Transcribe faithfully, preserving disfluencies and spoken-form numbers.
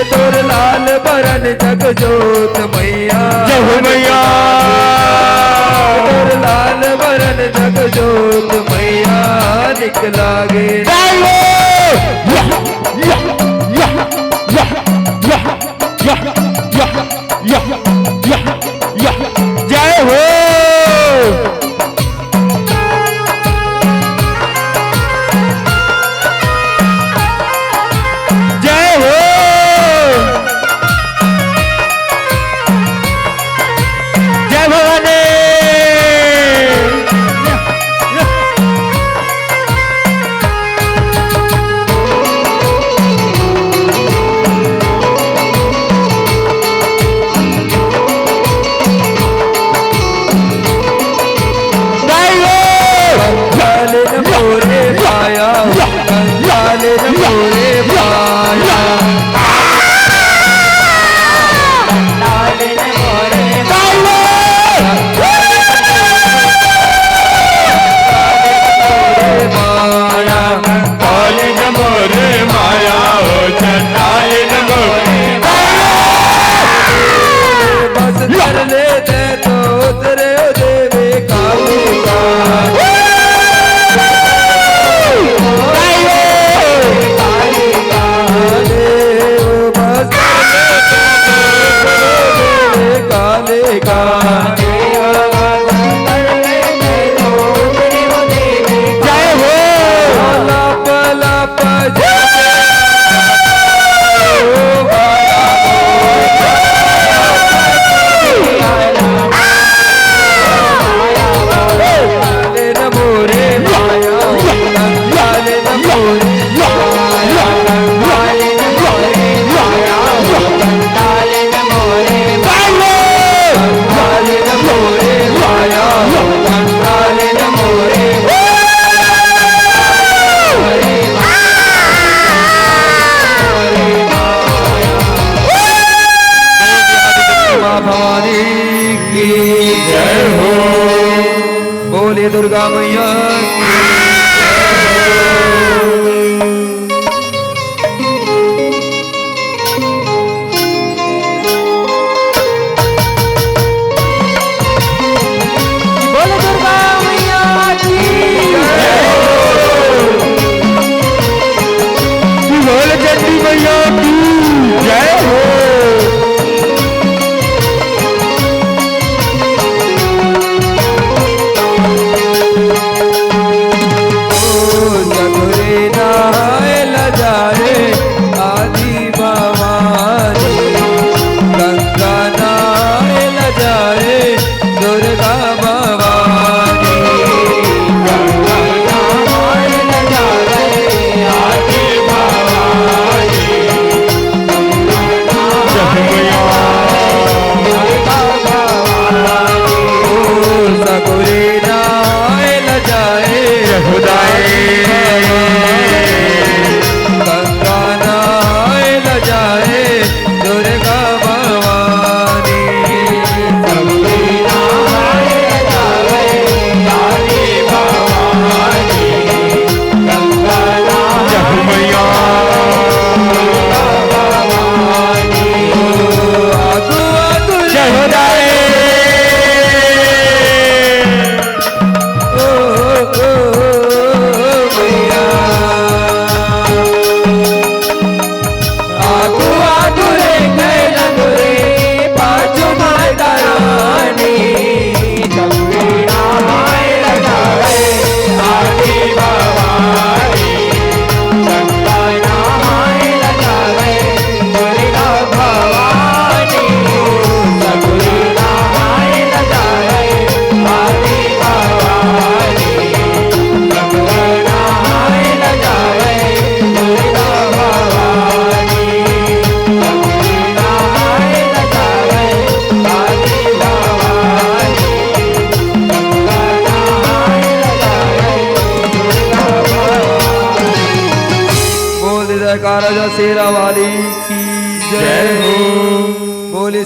तोर लाल बरन जगजोत मैया। जय हो मैया। तोर लाल बरन जगजोत मैया निक लागे। जय हो। या, या, या, या, या, या, या, या, या, या, या, या, या, या, जय हो। जय हो। जय भवानी। कंगाल न मोरे माया, कंगाल न मोरे माया। माया, कंगाल न मोरे माया, ओ कंगाल न मोरे माया। बस कर ले दे तो उतरे ओ देवे कालिका। कालिका देव बस कर ले दे तो उतरे ओ देवे कालिका। जय हो। लाप लाप जय। माँ भवानी की जय हो। बोलिए दुर्गा मैया की जय हो। बोलो दुर्गा मैया की जय हो। बोलो चंडी मैया की जय हो। ओ सगुरे नहाए ल जाए आदि भवानी, गंगा नहाए ल जाए दुर्गा भवानी। गंगा नहाए ल जाए आदि भवानी। जय मैया। ओ सगुरे नहाए ल जाए। जय हो दाई। गंगा नहाए ल जाए दुर्गा भवानी। सगुरे नहाए ल जाए काली भवानी। जय हो मैया। जय हो दाई। बोल दे जयकारा जा शेरा वाली की जय हो। बोले